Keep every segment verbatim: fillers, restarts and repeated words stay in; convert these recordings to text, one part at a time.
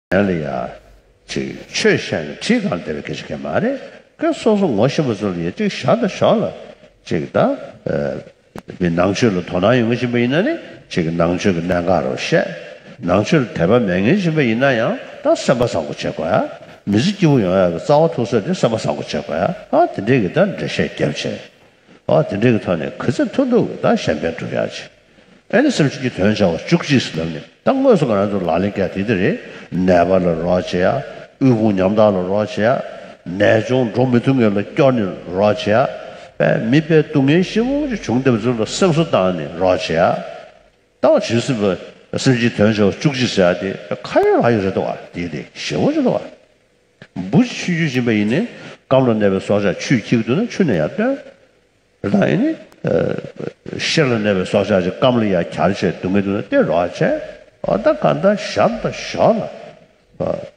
གཞན་ལ་ཡ་ཅིག་ཆོས་བཤད་ནས་ཁྲིད་གང་བསྡད་པའི་སྐད་ཆ་གང་མ་རེད། ཁོས་སོ་སོ་ངོ་ཤེས་པ་ཚོ་ལ་ཡ་ཅིག་བཞག་དང་ཞོག་ལ་ཅིག་ད་མི་ནང་ཆོས་ལ་དོ་སྣང་ཡོད་མཁན་ཞིག་ཡིན་པ་ཡིན་ན་ནི་ཅིག་ནང་ཆོས་ཀྱི་གནད་འགག་རོ་བཤད། ནང་ཆོས་ལ་དད་པ་མེད་མཁན་ཞིག་ཡིན་པ་ཡིན་ན་ཡང་ད་སེམས་པ་བཟང་པོ་བྱེད་དགོས་ཡ། མི་ཚེ་སྐྱིད་པོ་ཡོང་ཡ་གི་རྩ་བ་ཐུག་ས་དེ་སེམས་པ་བཟང་པོ་བྱེད་དགོས་ཡ། ཨ་དེ་འདྲས་ཀྱི་ད་འགྲེལ་བཤད་རྒྱབ་བྱས། ཨ་དེ་འདྲས་ཀྱི་ཐོག་ནས་ག་ཚོད་ཐུབ་ཐུབ་ཀྱི་ད་གཞན་ཕན་སྒྲུབ་ཡ་ཅིག་ཨེ་ནི་སེམས་ཅན་གྱི་དོན་བྱ་བ་བཅུ་གཅིག་ཟེར་ལབ་ནས་ད་དངོས་སུ་ང་རང་ཚོ་ལག་ལེན་བཀལ་དེ་དེ་རེད། ནད་པ་ལ་རོགས་བྱེད་ཡ། དབུལ་ཕོངས་ཉམ་ཐག་ལ་རོགས་བྱེད་ཡ། ནད་གཅོང་འགྲོ་མི་ཐུབ་མཁན་ལ་སྐྱོར་ནས་རོགས་བྱེད་ཡ། དཔེ་མི་དཔེ་སྡུག་བསྔལ་ཞེ་པོ་ཅིག་བྱུང་བསྡད་པ་ཚོ་ལ་སེམས་གསོ་བཏང་ནས་རོགས་བྱེད་ཡ། ད་བ་བྱེད་སྲིད་པ་སེམས་ཅན་དོན་བྱ་བ་བཅུ་གཅིག་ཟེར་ཡ་དེ་ཁ་ཡོད་ལག་ཡོད་རེད་དོ་བ། དེ་དེ་ཞེ་པོ་ཅིག་དོ་བ། འབུ་ཆུང་ཆུང་ཡིན་པ་ཡིན་ནའི་སྐམ་ལ་གནས་པའི་སྲོག་ཆགས་ཆུས་འཁྱེར་གྱི་འདུག་ན་ཆུ་ནས་ཡར་བཏོན། རེད་ད་ཡིན་ནི། ཤེལ་ལ་གནས་པའི་སྲོག་ཆགས་ཅིག་སྐམ་ལ་ཡར་གྱར་བྱས་སྡུག་བསྔལ་འདུག་ན་དེ་རོགས་བྱས། འོ་ད་ག་ད་ཞབས་ད་ཞོག་ལ།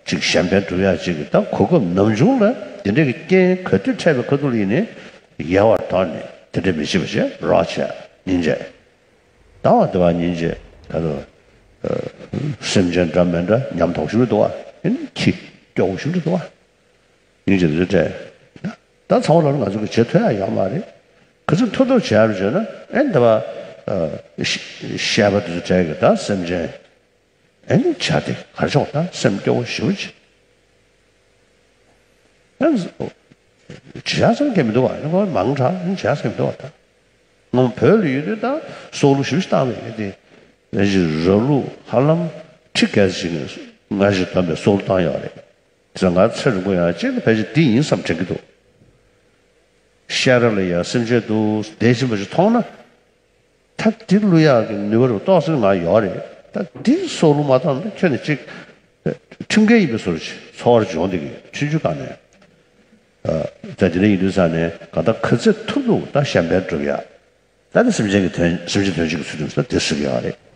ཅིག་གཞན་ཕན་སྒྲུབ་ཡག་ཅིག་གི་ད་གོ་སྐབས་ནམ་བྱུང་ལ་དེ་འདྲའི་གི་རྐྱེན་ག་དུས་འཕྲད་པའི་ཁ་ཐུག་ལ་ཡིན་ནི། ཡལ་བར་དོར་ནས་དེ་འདྲ་མི་བྱེད་པ་བྱས་རོགས་བྱས་སྙིང་རྗེ། ད་བ་དེ་བ་སྙིང་རྗེ་ད་དུ། སེམས་ཅན་འདྲ་མི་འདྲ་ཉམ་ཐག་ཞིག་འདུག་བ། ཨེ་ནི་ཁྱི་སྐྱོ་བོ་ཞིག་འདུག་བ། སྙིང་རྗེ་དེ་ཚོ་སྤྲད། ད་ཚང་མ་ལ་ང་ཚོ་གི་བྱེད་ཐུབ་ཡ་ཡོད་མ་རེད། ག་ཚོད་ཐུབ་ཐུབ་བྱས་རུ་བྱས་ན་ཨེ་འདི་བ། བཤད་པ་དེ་ཚོ་སྤྲད་གི་ད་སེམས་ཅན། ཨེ་ནི་བྱ་དེ་གར་ཆོག་ད་སེམས་སྐྱོ་བོ་ཞིག་ཅིག་ཨེ་ནི་བྱ་སེམས་སྐྱེ་མི་འདུག་བ། ཨེ་ནི་མང་དྲགས་ཨེ་ནི་བྱ་སེམས་མི་འདུག་བ་ད། ང་བོད་ལ་ཡོད་དུས་ད་སྲོག་བླུ་ཞིབ་ཞིབ་བཏང་བས་ཨེ་དེ། ཨེ་ཅིག་རབ་ལུགས་ཧ་ལམ་ཁྲི་གས་ཤིག་ང་ཞིག་བསྡོམས་པའི་སྲོག་བླུ་བཏང་ཡོད་རེད། དེ་ང་ཚེ་རིང་པོ་ཡང་གཅིག་ནི་ཕལ་ཆེར་འདི་ཡིན་བསམ་དྲན་གྱི་འདུག་ཤ་ར་ལ་ཡ་སེམས་ཅན་འདུག་བསྡད་ཕྱིན་པ་ཞིག་མཐོང་ན། ད་འདི་བླུ་ཡག་གི་ནུས་པ་རུ་ཏོག་ཙམ་ང་ཡོད་རེད། ད་འདི་སྲོག་བླུ་མ་བཏང་ན་ཁྱོད་ནི་གཅིག་ཁྲིམས་འགལ་ཡིན་པའི་བཟོ་འདྲ་ཅིག་འཚོ་བར་སྦྱོང་བསྡད་ཀྱི་ཡོད་ཆུང་ཆུང་སྒང་ནས། ད་དེ་འདྲ་ཡིན་དུས་ཙང་ནས་གང་ལྟར་ག་ཚོད་ཐུབ་ཐུབ་ད་གཞན་ཕན་སྒྲུབ་ཡག་ད་ནི་སེམས་ཅན་གྱི་དོན་སེམས་ཅན་དོན་བྱེད་ཀྱི་ཚུལ་ཁྲིམས་སུ་དེ་ཟེར་གྱི་ཡོད་རེད།